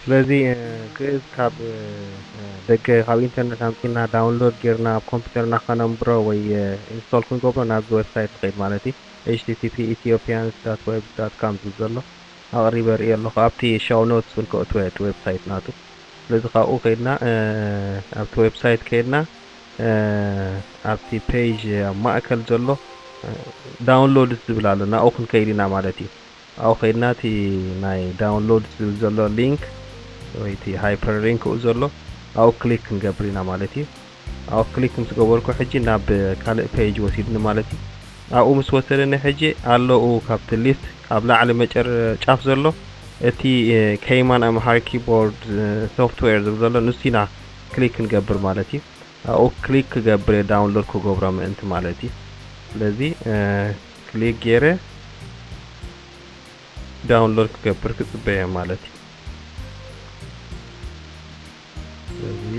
ስለዚ ግእዝ ካብ ደገ ካብ ኢንተርነት ኣምፂና ዳውንሎድ ጌርና ኣብ ኮምፒውተርና ከነንብሮ ወይ ኢንስቶል ክንገብሮ ናብዚ ዌብሳይት ንኸይድ ማለት እዩ። H T T P Ethiopians dot webs dot com ዝብል ዘሎ ኣቕሪበ ርእዮ ኣለኹ። ኣብቲ ሾው ኖትስ እውን ከእትወ እቲ ዌብሳይት ናቱ። ስለዚ ካብኡ ከይድና ኣብቲ ዌብሳይት ከይድና ኣብቲ ፔጅ ኣብ ማእከል ዘሎ ዳውንሎድስ ዝብል ኣሎ፣ ናብኡ ክንከይድ ኢና ማለት እዩ። ኣብኡ ከይድና እቲ ናይ ዳውንሎድስ ዝብል ዘሎ ሊንክ ወይ እቲ ሃይፐር ሊንክ ኡ ዘሎ ኣብኡ ክሊክ ክንገብር ኢና ማለት እዩ። ኣብኡ ክሊክ ምስ ገበርኩ ሕጂ ናብ ካልእ ፔጅ ወሲድኒ ማለት እዩ። ኣብኡ ምስ ወሰደኒ ሕጂ ኣለዉ ካብቲ ሊስት ኣብ ላዕሊ መጨረ ጫፍ ዘሎ እቲ ከይማን ኣምሃር ኪቦርድ ሶፍትዌር ዝብል ዘሎ ንሱ ኢና ክሊክ ክንገብር ማለት እዩ። ኣብኡ ክሊክ ክገብር እየ ዳውንሎድ ክገብሮ ምእንቲ ማለት እዩ። ስለዚ ክሊክ ገይረ ዳውንሎድ ክገብር ክፅበየ ማለት እዩ። ስለዚ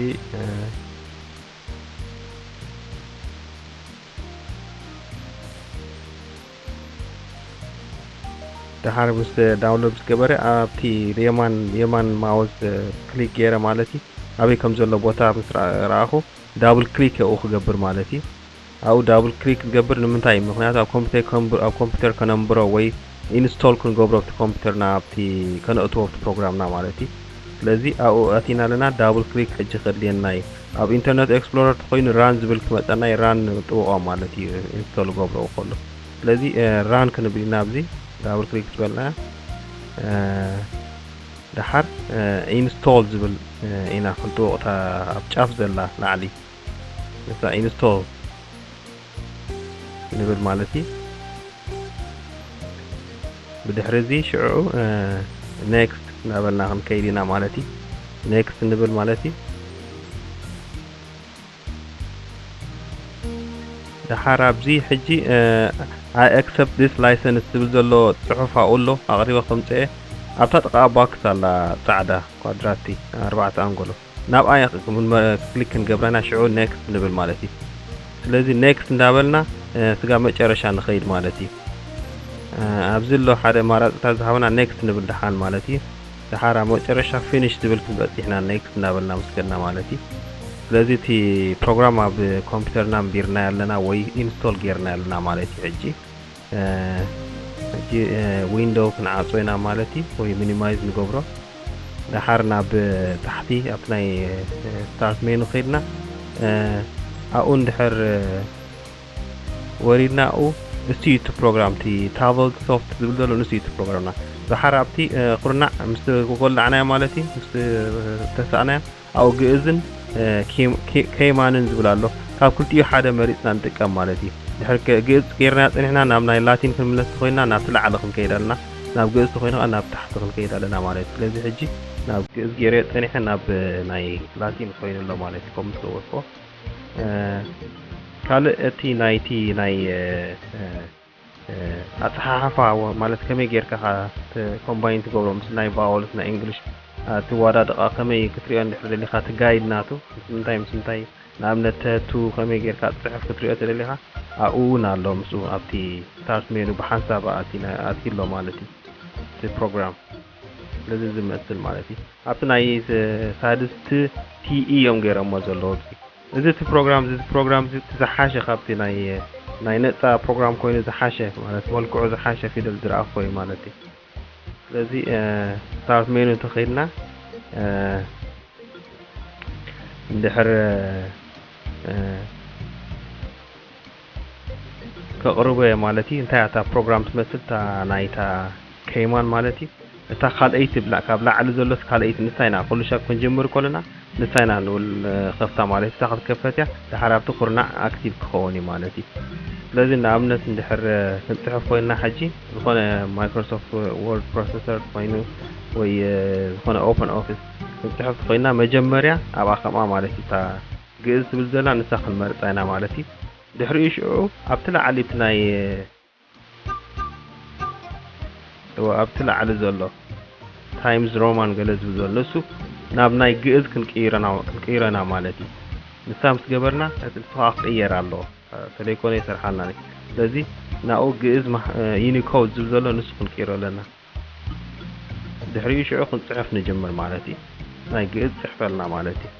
ደሓር ምስ ዳውንሎድ ምስ ገበረ ኣብቲ የማን የማን ማውስ ክሊክ ገይረ ማለት እዩ። ኣበይ ከም ዘሎ ቦታ ምስ ረኣኹ ዳብል ክሊክ ኣብኡ ክገብር ማለት እዩ። ኣብኡ ዳብል ክሊክ ዝገብር ንምንታይ? ምክንያቱ ኣብ ኮምፒውተር ከንብ- ኣብ ኮምፒውተር ከነንብሮ ወይ ኢንስቶል ክንገብሮ ኣብቲ ኮምፒውተርና ኣብቲ ከነእትዎ ኣብቲ ፕሮግራምና ማለት እዩ። ስለዚ ኣብኡ ኣቲና ኣለና ዳብል ክሊክ ሕጂ ከድልየና እዩ። ኣብ ኢንተርነት ኤክስፕሎረር ተኮይኑ ራን ዝብል ክመፀና እዩ። ራን ንጥውቆ ማለት እዩ ኢንስቶል ገብሮ ከሎ። ስለዚ ራን ክንብል ኢና ኣብዚ ዳብል ክሊክ ዝበልና ደሓር ኢንስቶል ዝብል ኢና ክንጥውቕታ ኣብ ጫፍ ዘላ ላዕሊ ንሳ ኢንስቶል ንብል ማለት እዩ። ብድሕሪ እዚ ሽዑ ኔክስት እናበልና ክንከይድ ኢና ማለት እዩ። ኔክስት ንብል ማለት እዩ። ደሓር ኣብዚ ሕጂ I accept this license ዝብል ዘሎ ፅሑፍ ኣብኡ ኣሎ ኣቕሪበ ከምፅኤ ኣብታ ጥቓ ባክስ ኣላ ፃዕዳ ኳድራቲ ኣርባዕተ ኣንጎሎ ናብኣ ክሊክ ክንገብረና ሽዑ ኔክስት ንብል ማለት እዩ። ስለዚ ኔክስት እንዳበልና ስጋብ መጨረሻ ንኸይድ ማለት እዩ። ኣብዚ ኣሎ ሓደ ኣማራፅታት ዝሃበና ኔክስት ንብል ደሓን ማለት እዩ። ደሓር ኣብ መጨረሻ ፊኒሽ ዝብል ክንበፅሕ ኢና ኔክስት እንዳበልና ምስ ከድና ማለት እዩ። ስለዚ እቲ ፕሮግራም ኣብ ኮምፒውተርና ኣንቢርና ኣለና ወይ ኢንስቶል ጌርና ኣለና ማለት እዩ። ሕጂ ሕጂ ዊንዶው ክንዓፅዎ ኢና ማለት እዩ ወይ ሚኒማይዝ ንገብሮ። ደሓር ናብ ታሕቲ ኣብቲ ናይ ስታርት ሜኑ ከይድና ኣብኡ እንድሕር ወሪድና ኣብኡ ንሱ እዩ እቲ ፕሮግራም እቲ ታቨል ሶፍት ዝብል ዘሎ ንሱ እዩ እቲ ፕሮግራምና። ደሓር ኣብቲ ኩርናዕ ምስ ወላዕናዮ ማለት እዩ ምስ ተሳእናዮ ኣብኡ ግእዝን ከይማንን ዝብል ኣሎ። ካብ ክልቲኡ ሓደ መሪፅና ንጥቀም ማለት እዩ። ድሕሪ ግእዝ ገይርና ፀኒሕና ናብ ናይ ላቲን ክንምለስ ተኮይና ናብቲ ላዕሊ ክንከይድ ኣለና፣ ናብ ግእዝ ተኮይኑ ከዓ ናብ ታሕቲ ክንከይድ ኣለና ማለት እዩ። ስለዚ ሕጂ ናብ ግእዝ ገይረ ፀኒሐ ናብ ናይ ላቲን ኮይኑ ኣሎ ማለት እዩ። ከምኡ ምስ ገበርክዎ ካልእ እቲ ናይቲ ናይ ኣፀሓሕፋ ማለት ከመይ ጌርካ ኮምባይን ትገብሮ ምስ ናይ ቫወልስ ናይ እንግሊሽ ትዋዳድቃ ከመይ ክትሪኦ እንድሕር ደሊካ እቲ ጋይድ ናቱ ምስ ምንታይ ምስ ምንታይ ንኣብነት ተቱ ከመይ ጌርካ ትፅሕፍ ክትሪኦ ተደሊካ ኣብኡ እውን ኣሎ ምስኡ ኣብቲ ስታርት ሜኑ ብሓንሳብ ኣትዩ ኣሎ ማለት እዩ እቲ ፕሮግራም ስለዚ ዝመስል ማለት እዩ ኣብቲ ናይ ሳድስቲ ቲኢ እዮም ገይሮሞ ዘለዉ እዚ እቲ ፕሮግራም እዚ ፕሮግራም እዚ ዝሓሸ ካብቲ ናይ ናይ ነፃ ፕሮግራም ኮይኑ ዝሓሸ ማለት መልክዑ ዝሓሸ ፊደል ዝረኣኹ ኮይኑ ማለት እዩ ስለዚ ስታርት ሜኑ እንተኸይድና እንድሕር ከቕርቦ እየ ማለት እዩ እንታይ እታ ፕሮግራም ትመስል እታ ናይታ ከይማን ማለት እዩ እታ ካልኣይቲ ብላ ካብ ላዕሊ ዘሎስ ካልኣይቲ ንሳ ኢና ኩሉ ሻብ ክንጅምር ከለና ንሳ ኢና ንብል ከፍታ ማለት እታ ክትከፈት እያ ድሓር ኣብቲ ኩርናዕ ኣክቲቭ ክኸውን እዩ ማለት እዩ ስለዚ ንኣብነት እንድሕር ክንፅሕፍ ኮይንና ሕጂ ዝኾነ ማይክሮሶፍት ወርድ ፕሮሰሰር ኮይኑ ወይ ዝኾነ ኦፕን ኦፊስ ክንፅሕፍ ኮይንና መጀመርያ ኣብኣ ከምኣ ማለት እዩ እታ ግእዝ ትብል ዘላ ንሳ ክንመርፃ ኢና ማለት እዩ ድሕሪኡ ሽዑ ኣብቲ ላዕሊ እቲ ናይ እወ ኣብቲ ላዕሊ ዘሎ ታይምስ ሮማን ገለ ዝብል ዘሎ ንሱ ናብ ናይ ግእዝ ክንቅይረና ክንቅይረና ማለት እዩ ንሳ ምስ ገበርና እቲ ንሱ ከዓ ክቅየር ኣለዎ ተለይኮነ ይሰርሓልና ስለዚ ናብኡ ግእዝ ዩኒኮድ ዝብል ዘሎ ንሱ ክንቅይሮ ኣለና ድሕሪኡ ሽዑ ክንፅሕፍ ንጅምር ማለት እዩ። ናይ ግእዝ ፅሕፈልና ማለት እዩ።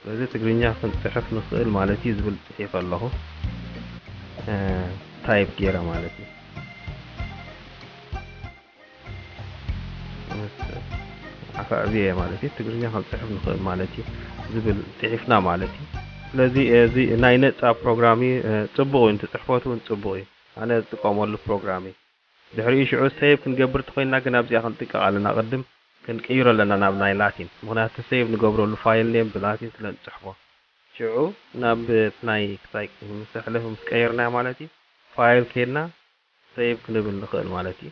ስለዚ ትግርኛ ክንፅሕፍ ንኽእል ማለት እዩ ዝብል ፅሒፈ ኣለኹ። ታይፕ ገይረ ማለት እዩ። ኣዕብየ ማለት እዩ። ትግርኛ ክንፅሕፍ ንኽእል ማለት እዩ ዝብል ፅሒፍና ማለት እዩ። ስለዚ እዚ ናይ ነፃ ፕሮግራም እዩ። ፅቡቕ እዩ፣ እንትፅሕፎት እውን ፅቡቕ እዩ። ኣነ ዝጥቀመሉ ፕሮግራም እዩ። ድሕሪኡ ሽዑ ሴቭ ክንገብር ተኾይንና ግን ኣብዚኣ ክንጥንቀቕ ኣለና። ቅድም ክንቅይሮ ኣለና ናብ ናይ ላቲን፣ ምኽንያቱ ሴቭ ንገብረሉ ፋይል ኔም ብላቲን ስለ ንፅሕፎ። ሽዑ ናብ ናይ ክሳይ ምስ ኣሕለፍ ምስ ቀየርና ማለት እዩ፣ ፋይል ኬድና ሴቭ ክንብል ንኽእል ማለት እዩ።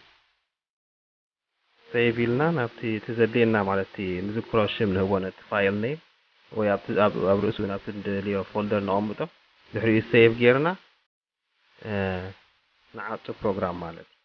ሴቭ ኢልና ናብቲ እቲ ዘድልየና ማለት እቲ ንዝክሮ ሽም ንህቦ ነቲ ፋይል ኔም ወይ ኣብቲ ኣብ ኣብ ርእሱ ናብቲ ንደልዮ ፎልደር ነቐምጦ። ድሕሪኡ ሴቭ ጌርና ንዓጹ ፕሮግራም ማለት እዩ።